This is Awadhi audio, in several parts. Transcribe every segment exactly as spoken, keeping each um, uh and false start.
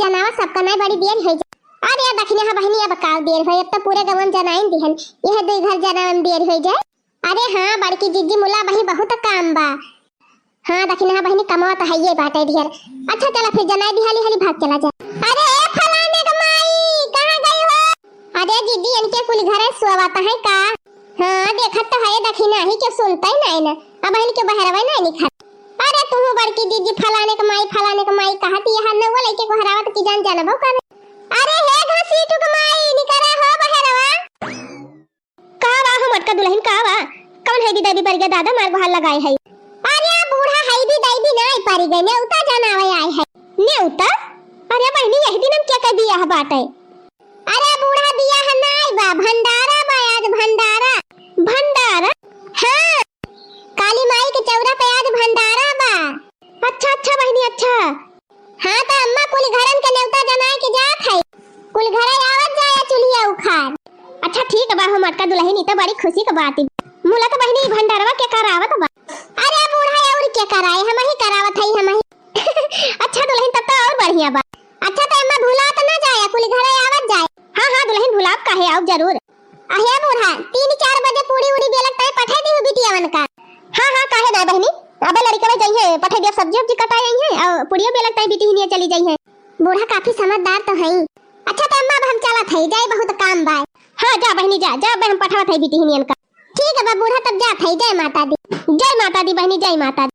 जनावा सबका नाई बड़ी देर होइ जाए। अरे दखिनहा बहिनी, अब का देर होइ, अब तो पूरे गवन जनाइन दिहन, यह दुई घर जनावन देर होइ जाए। अरे हाँ बड़की जिज्जी, मुला बही बहुत काम बा। हाँ दखिनहा बहिनी, कमवा तो हइये बाटे ढेर। अच्छा चला फिर जनाई दिहाली हाली भाग चला जा। अरे ए फलाने के माई, कहाँ गई हो? अरे जिज्जी, इनके कुल घरे सोवत है का? हाँ देखत तो है दखिनहा ही, के सुनतै नाई ना, अब इनके बहरवै नाई निखर। अरे तू बड़की जिज्जी, फलाने के माई, फलाने के माई कहत, यहाँ नौवा लइके गोहरावत की जान जानबो करे। अरे हे घसीटू के माई, निकरा हो बहरवा। का बा हो मोटका दुलहिन, का बा? कौन है दीदा भी परिया दादा मार गोहार लगाए है? अरे बूढ़ा है दीदा भी नाई परी गए, नेउता जनावे आए है। नेउता? अरे बहिनी, यही दिन हम क्या कह दिया है बाटे? अरे बूढ़ा बियाह नाई बा, भंडारा बा आज, भंडारा। भंडारा? हाँ, काली माई के चौरा पे आज भंडारा बा। अच्छा, अच्छा बहिनी, अच्छा। हाँ, तो अम्मा कुल घरन के नेउता जनाए के जात है, कुल घरे आवत जाया चुलिया उखाड़। अच्छा ठीक बा हो मोटका दुलहिन, ई तो बड़ी खुशी के बात है। मुला तो बहिनी, भंडारवा के करावत बा? अरे बूढ़ा, और के कराए, हम ही करावत है, हम ही। अच्छा दुलहिन, तब तो और बढ़िया बा। अच्छा तो अम्मा भुला तो ना जाया, कुल घरे आवत जाए। हाँ हाँ दुलहिन, भुलाब काहे, आउब जरूर। अहे बूढ़ा, तीन चार बजे पूड़ी उड़ी बेलक ताई पठा दी बिटियावन का। हाँ हाँ, काहे ना बहिनी, अब लड़कवे जइहे, पठा दिया, सब्जी उब्जी कटाई आई है और पूड़ियो बेलक ताई बिटिहनिया चली जइहे। बूढ़ा काफी समझदार तो है। अच्छा तो अम्मा, अब हम चलत है, जाए बहुत काम बा। हाँ जा बहिनी जा, जा, अब हम पठावत है बिटिहनियन का। ठीक है बा बूढ़ा, तब जात है, जय माता दी। जय माता दी बहिनी, जय माता दी।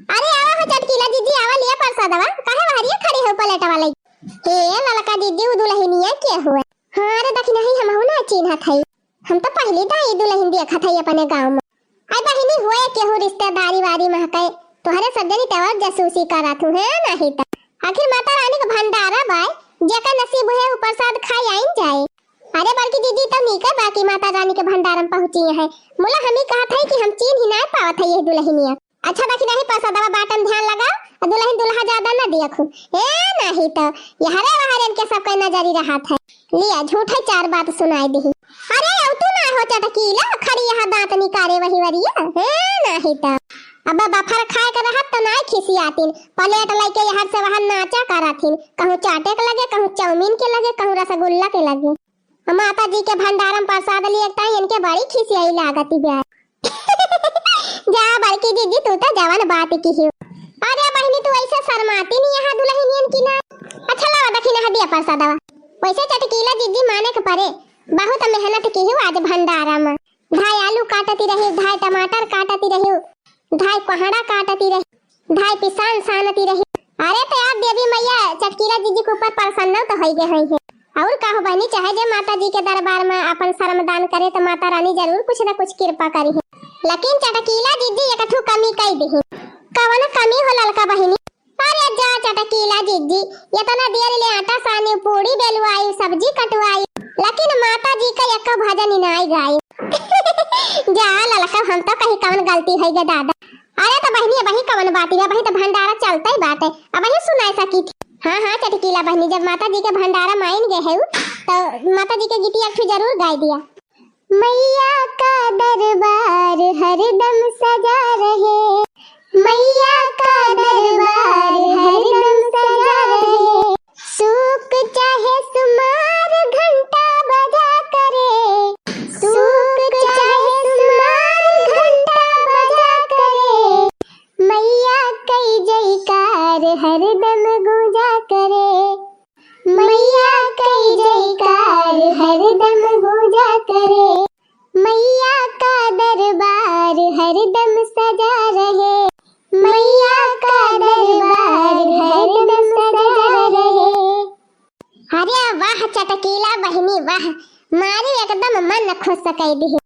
अरे आवा हो चटकीला जिज्जी, आवा लिया प्रसादवा, काहे बहरिया खड़ी हो पलेटवा लई? हे ललका जिज्जी, उ दुलहिनिया के हुए? हाँ रे दखिनही, हमहू ना चिन्हत हई, हम तो पहली दाई दुलहिन देखत हई अपने गाँव में। आई बहिनी हुए केहू रिश्तेदारी वारी महके, तोहरे सब जनी तेवर जसूसी करत हूँ, है नहीं त। आखिर माता रानी के भंडारा बाय, जेकर नसीब हुए उ प्रसाद खाई आइन जाए। अरे बड़की जिज्जी, तो नीके बा कि माता रानी के भंडारम पहुँची है। मुला हम ही कहत है कि हम चीन्ह ही नाय पावत है यही दुलहिनिया। अच्छा दखिनही, प्रसादवा बाटन ध्यान लगाओ, और दुलहिन दुलहा ज्यादा न देखू। ए नहीं तो यहरे वहरे इनके सबके नजरी रहत है। लिया झूठे चार बात सुनाई दिही। अरे अब तू ना हो चटकीला, खड़ी यहाँ दांत निकारे वही वरिया। ए नहीं तो अब बफर खाए के रहत तो नाय खिसियातिन, प्लेट लेके यहाँ से वहाँ नाचा करथिन, कहूँ चाटे के लगे, कहूँ चाउमीन के लगे, कहूँ रसगुल्ला के लगे। माता जी के भंडारम प्रसाद लिए ताई इनके बड़ी खिसियाई लागती बा। जा बड़की जिज्जी, तू तो जवन बात की हो। अरे बहिनी, तू ऐसे शर्माती नहीं यहाँ दुलहिनियन की ना। अच्छा लावा दखिनहा दिया प्रसादवा। वैसे चटकीला जिज्जी माने के परे, बहुत मेहनत की हो आज भंडारा में। धाय आलू काटती रही, धाय टमाटर काटती रही, धाय कोहड़ा काटती रही, धाय पिसान सानती रही। अरे तो यार देवी मैया चटकीला जिज्जी के ऊपर प्रसन्न तो होई गए होई है। और का हो बहिनी, चाहे जे माता जी के दरबार में अपन श्रम दान करे तो माता रानी जरूर कुछ न कुछ कृपा करी है। लेकिन चटकीला जिज्जी एक ठू कमी कई दिही। कवन कमी हो ललका बहिनी? अरे जा चटकीला जिज्जी, इतना देर ले आटा सानी, पूड़ी बेलवाई, सब्जी कटवाई, लेकिन माता जी का एक भजन ही नाई गाई। जा ललका, हम तो कहीं कवन गलती होई गे दादा। अरे तो बहिनी, अबही कवन बात है, अबही तो भंडारा चलता ही बाटे, अबही सुनाई सकी थी। हाँ हाँ चटकीला बहिनी, जब माता जी के भंडारा माइन गए है तो माता जी के गीतिया एक ठू जरूर गाई दिया। मैया का दरबार हरदम सजा रहे, मैया का दरबार हरदम सजा रहे। सूख चाहे सुमार घंटा बजा करे, सूख चाहे सुमार घंटा बजा करे। मैया कई जयकार हरदम गूंजा करे, मैया कई जयकार हरदम गूंजा करे। मैया का दरबार हरदम सजा रहे, मैया का दरबार हरदम सजा रहे। अरे वाह चटकीला बहिनी वाह, मारी एकदम मन खुश कई दिही।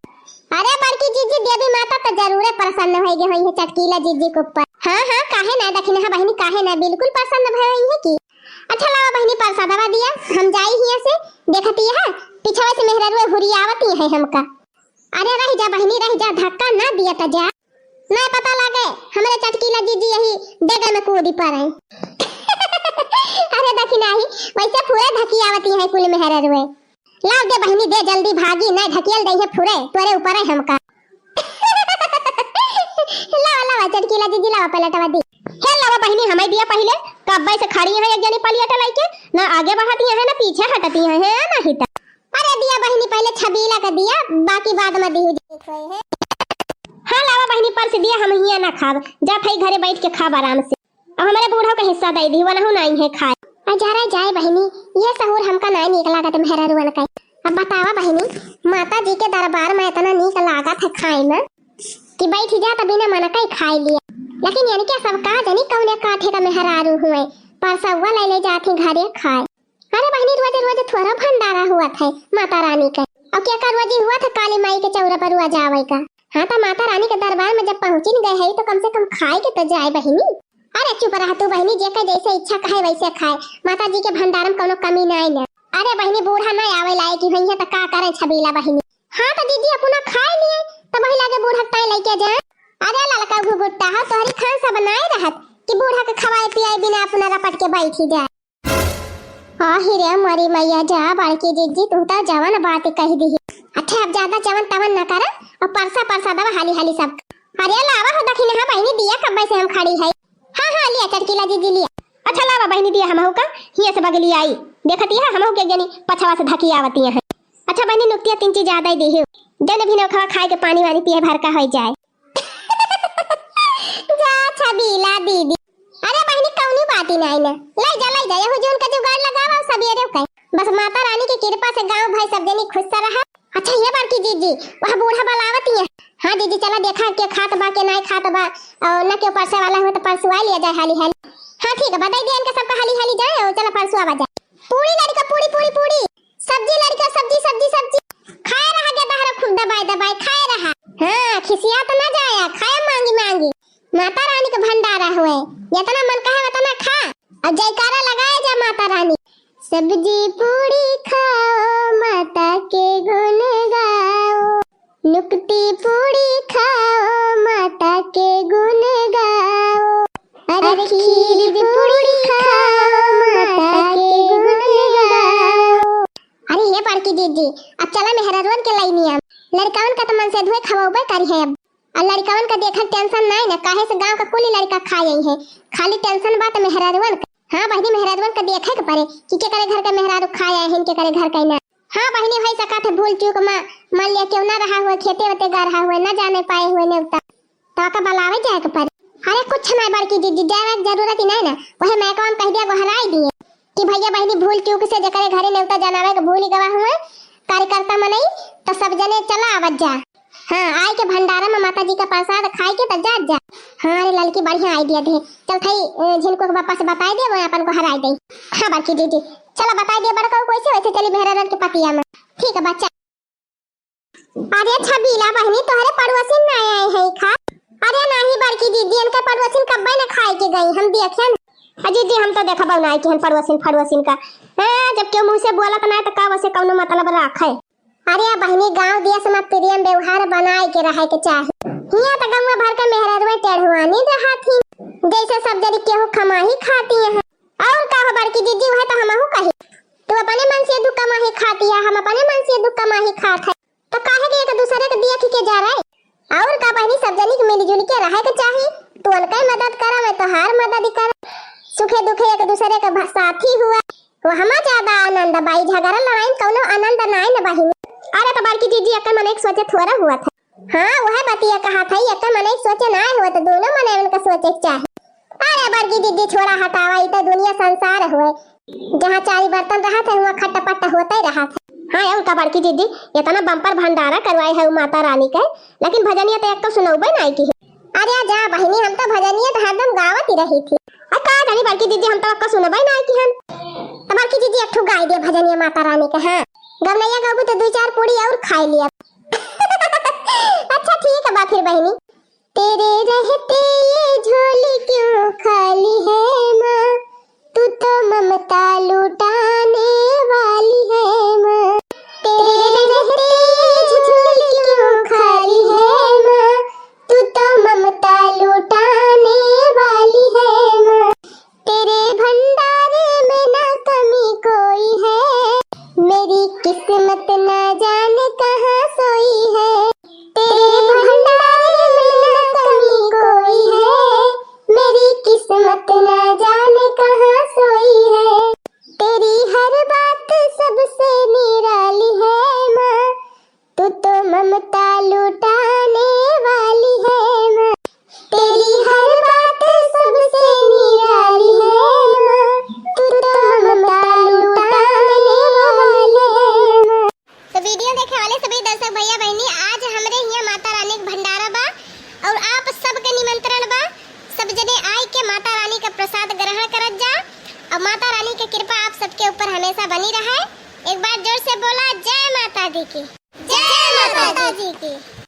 अरे बड़की जिज्जी, देवी माता तो जरूरे प्रसन्न होई गई होई है चटकीला जिज्जी के ऊपर। हाँ हाँ, काहे ना दखिनहा बहिनी, काहे ना, बिल्कुल प्रसन्न भई होई है कि। अच्छा लावा बहिनी प्रसादवा दिया, हम जाई हिया से। देखती है पिछवा से मेहररुए हुरियावती है हमका। अरे रह जा बहिनी रह जा, धक्का ना दिया त जा, ना पता लागे हमरे चटकीला जिज्जी यही डेगा में कूदी पड़े। अरे दखिनही, वैसे फुरे धकियावती है कुल मेहररुए। लाव दे बहिनी दे, जल्दी भागी, ना ढकियल दे है फुरे, तोरे ऊपर है हमका। लावा लावा चटकीला दीदी, लावा पलटवा दी। हे लावा बहिनी, हमइ दिया पहिले, कब्बे से खड़ी हैं एक जनी पलियट लइके, ना आगे बढ़ती हैं, ना पीछे हटती हैं, है ना हिता। अरे दिया बहिनी, पहिले छबीला का दिया, बाकी बाद में दिहू जी। हाँ लावा बहिनी, परस दिया, हम हियाँ ना खाब, जात हई घरे बैठ के खाब आराम से। अब हमरे बूढ़ो के हिस्सा दइ दिहू, वनहू नाहीं है खाए। आ जा रे जाए बहिनी, ये सहूर हमका नाहीं नीक लागत मेहररुअन का। अब बतावा बहिनी, माता जी के दरबार में इतना नीक लागत है खाए में कि बैठ जा त बिना मन के खाए लिया। लेकिन इनके सब का जनी कौने काठे का मेहरारू हुए, परसौआ लइ लइ जात ही घरे खाए। अरे बहिनी, रोज रोज थोड़ा भंडारा हुआ था माता रानी का। अब क्या का रोज हुआ था काली माई के चौरा पर रोज आवे का। हाँ, तो माता रानी के दरबार में जब पहुँचिन गए है तो कम से कम खाए के तो जाए बहिनी। अरे चुप रह तू बहिनी, जेकर जैसे इच्छा कहे वैसे खाए, माता जी के भंडार में कौनो कमी नाई न। अरे बहिनी, बूढ़ा ना आवे लायक ही होइहैं तो का करें छबीला बहिनी। हाँ तो दीदी, अपना खाए लिए तो वही लागे बूढ़ा ताई लेके जाए। अरे ललका घुघुट्टा हो, तोहरी खान सब नाई रहत कि बूढ़ा के खवाए पियाए बिना अपना रपट के बैठी जाए। आहि रे मोरी मैया, जा बड़की जिज्जी, तू तो जवन बात कह दिही। अच्छा, अब ज्यादा जवन तवन न कर, और परसा परसा दवा हाली हाली सब। अरे लावा हो दखिनहा बहिनी, दिया कब्बे से हम खड़ी है। हाँ हाँ, लिया चटकीला जिज्जी, लिया। अच्छा लावा बहिनी, दिया हमहू का हियाँ से बगली आई। देखती है हमहू के जनी पछवा से धकी आवती है। अच्छा बहिनी, नुकतिया तीन चीज ज्यादा ही दिही, जन भी नौखवा खाए के पानी वानी पिए भर का हो जाए। जा छबीला दीदी। अरे बहिनी, कौनी बात ही नाई ना, लइ जा लइ जा, यहू जून का जुगाड़ लगावा सबेरे के। बस माता रानी की कृपा से गाँव भाई सब जनी खुश से रहा। अच्छा ये बड़की जिज्जी, वह बूढ़ा बलावती है। हाँ जिज्जी, चला देखा के खात बा के नाई खात बा, और न के परसे वाला हुआ तो परसुआ लिया जाए हाली हाली। हाँ ठीक है, बताई दे इनका सबका हाली हाली जाए और चला परसुआ बा जाए। पूरी लड़का पूरी, पूरी, पूरी। सब्जी लड़का, सब्जी, सब्जी, सब्जी। खाए रहा गेदहरा खूब दबाए दबाए, खाए रहा। हाँ, खिसियात ना जाया, खाया मांगी मांगी। माता रानी का भंडारा हुए, जितना मन कहे उतना खा। अब जयकारा लगाए जा माता रानी। सब्जी पूरी खाओ, माता के गुण गाओ। नुकती पूरी खाओ, माता के गुण गाओ। अरे खीर पूरी खाओ, माता के गुण गाओ। अरे ये बड़की जिज्जी, अब चला मेहररुअन के लइनी हम। लड़कावन का तो मन से धुए खवाबे करी है अब। और लड़कावन का देखा tension नाई ना, काहे से गाँव का कुल लड़का खाए आई है। खाली tension बात मेहररुअन का। हाँ बहिनी, मेहररुअन का देखे के पड़े कि केकरे घर के मेहरारू खाए आए हैं, केकरे घर के ना। हाँ बहिनी, होई सकत है भूल चूक मा, मान लिया केहू ना रहा हुए, खेते वते गा रहा हुए, ना जाने पाए हुए नेवता, तो का बलावे जाए के पड़े। अरे कुछ ना बड़की जिज्जी, जाए के जरूरत ही नहीं ना, वही मैकवा में कह दिया, गोहराई दिए कि भैया बहिनी भूल चूक से जेकरे घरे नेवता जनावे के भूल गवा हुए कार्यकर्ता मनई, तो सब जने चला आवत जा। हाँ, आए के भंडारा में माता जी का प्रसाद खाए के तो जात जा। हाँ रे ललकी, बढ़िया idea दे। चल थई, अ, झिनको के पापा से बताई दे, वो अपन गोहराई दे। हाँ बड़की जिज्जी, चला बताई दे बड़का, कैसे वैसे चली मेहररुअन के पतिया में। ठीक है बच्चा। अरे छबीला बहिनी, तोहरे पड़ोसिन ना आए हैं खा? अरे नाही बड़की जिज्जी, इनके पड़ोसिन कब्बे न खाए के गई, हम देखे न। अ जिज्जी, हम तो देखबो ना कि हम पड़ोसिन फड़ोसिन का। हाँ, जब केहू मुँह से बोलत ना है तो का वैसे कौनो मतलब राखे? अरे बहिनी, गाँव देश में प्रेम व्यवहार बनाए के रहे के चाही। हियाँ तो गौवा भर के मेहररुए टेढ़ुआनी रहत ही, जैसे सब जनी केहू कमाही खाती है। और का हो बड़की जिज्जी, वह तो हमहू कही, तू अपने मन से दुख कमाही खाती है, हम अपने मन से दुख कमाही खात है, तो काहे के एक दूसरे के देख के जा रहे? और का बहिनी, सब जनी के मिलजुल के रहे के चाही। तू उनके मदद करा, मैं तोहार मदद करा, सुखे दुखे एक दूसरे के भ-, साथी हुआ, वो हमा ज्यादा आनंद बा। ई झगड़ा लड़ाई में कौनो आनंद नाई न बहिनी। अरे तो बड़की जिज्जी, एक मन एक सोचे थोड़ा हुआ था। हाँ, वह बतिया कहा था, एक मन एक सोचे नाई हुआ तो दोनों मन उनका सोचे के चाही। अरे बड़की जिज्जी, छोड़ा हटावा, ई तो दुनिया संसार हुए, जहाँ चारी बर्तन रहा था, वहाँ खट्टा पट्टा होता ही रहा था। हाँ, और का बड़की जिज्जी, इतना बम्पर भंडारा करवाए है माता रानी के, लेकिन भजनिया तो एक तो सुनौबे नाई की है। अरे जा बहिनी, हम तो भजनिया तो हरदम गावत ही रही थी। आ का जानी बड़की जिज्जी, हम तो एक तो सुनबे नाई की हन। तो बड़की जिज्जी एक ठो गाय दे भजनिया माता रानी के। हाँ, गवनैया गाबू तो दो चार पूड़ी और खाए लिया। अच्छा ठीक है बा फिर बहिनी। तेरे रहते ये झोली क्यों खाली है माँ, तू तो ममता लुटाने वाली है माँ। तेरे रहते ये झोली क्यों खाली है माँ, तू तो ममता लुटाने वाली है माँ। तेरे भंडारे में ना कमी कोई है, मेरी किस्मत ना जाने कहाँ सोई है। तेरे भंडारे में ना कमी कोई है, माता रानी का प्रसाद ग्रहण करत जा और माता रानी की कृपा आप सबके ऊपर हमेशा बनी रहे। एक बार जोर से बोला, जय माता दी की। जय माता दी की।